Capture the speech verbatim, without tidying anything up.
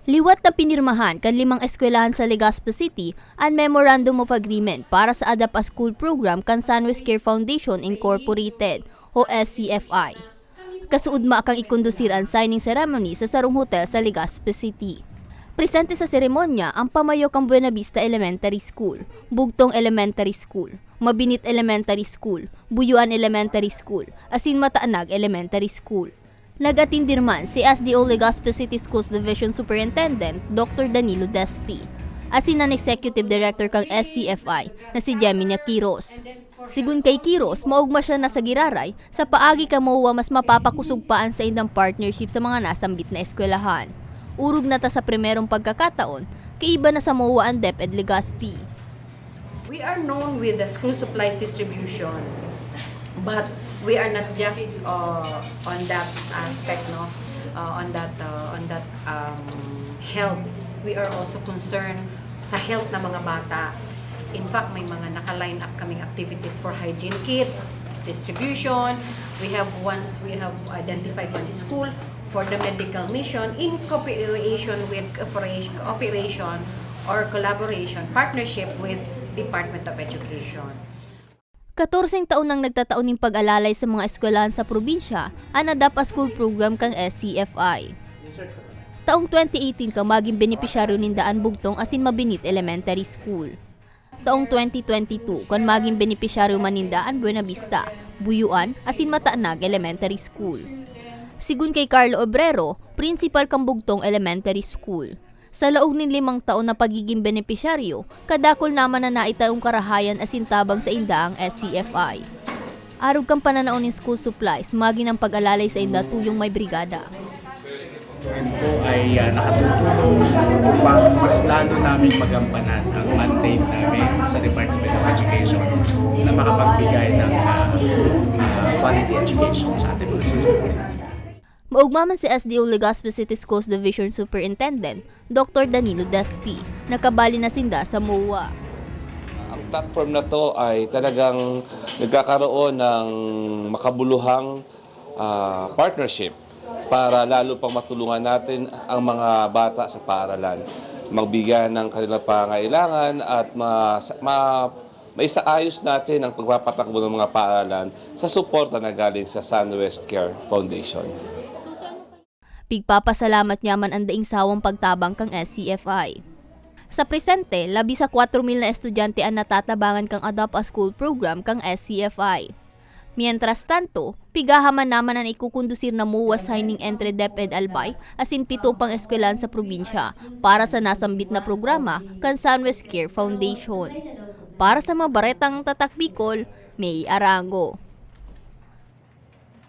Liwat na pinirmahan kan limang eskwelahan sa Legazpi City an Memorandum of Agreement para sa Adapt a School Program kan Sunrise Care Foundation Incorporated o S C F I. Kasuodma kan ikondusir an signing ceremony sa sarong hotel sa Legazpi City. Presente sa seremonya ang pamayo kan Buenavista Elementary School, Bugtong Elementary School, Mabinit Elementary School, Buyuan Elementary School, asin Matanag Elementary School. Nag-atindir man si S D O Legazpi City Schools Division Superintendent Doctor Danilo Despi, asin an Executive Director kan S C F I na si Gemini Quiros. Sigun kay Quiros, maogma siya na sa giraray sa paagi kan MOA mas mapapakosog pa an saindang partnership sa mga nasambit na eskwelahan. Orog na ta sa primerong pagkakataon, kaiba na sa MOA an DepEd Legazpi. We are known with the school supplies distribution, but we are not just uh, on that aspect, no? Uh, on that uh, on that um, health. We are also concerned sa health ng mga bata. In fact, may mga naka-line up kaming activities for hygiene kit distribution. We have once we have identified one school for the medical mission in cooperation with cooperation, cooperation or collaboration partnership with Department of Education. Katorseng taon nang nagtatao nin pag-alalay sa mga eskwelahan sa probinsya an Adapt a School Program kan S C F I. Taong twenty eighteen kan magin benepisyaryo ninda an Bugtong asin Mabinit Elementary School. Taong twenty twenty-two kan magin benepisyaryo man ninda an Buenavista, Buyuan asin Matanag Elementary School. Sigun kay Carlo Obrero, principal kan Bugtong Elementary School, sa laog nin limang taon na pagigin benepisyaryo, kadakul naman na naitayong karahayan asin tabang sainda ang S C F I. Arog kan pananao nin school supplies, magin an pag-alalay sainda tuyong may brigada. Ito po ay uh, nakatutulong upang mas lalo naming magampanan ang mandate namin sa Department of Education na makapagbigay ng uh, uh, quality education sa ating mga estudyante. Maogma man si S D O Legazpi City Schools Division Superintendent Doctor Danilo Despi, nakabali na sinda sa MOA. Ang platform na to ay talagang nagkakaroon ng makabuluhang uh, partnership para lalo pang matulungan natin ang mga bata sa paaralan, magbigyan ng kanilang pangailangan at ma, ma, maisaayos natin ang pagpapatakbo ng mga paaralan sa suporta na galing sa Sunwest Care Foundation. Pigpapasalamat niya man ang daing sawang pagtabang kan S C F I. Sa presente, labi sa kwatro mil na estudyante ang natatabangan kan Adopt a School program kan S C F I. Mientras tanto, pigaha man naman an ikukondusir na MOA signing entre DepEd Albay asin pito pang eskwelahan sa probinsya para sa nasambit na programa kan Sunwest Care Foundation. Para sa mga baretang Tatak Bicol, May Arango.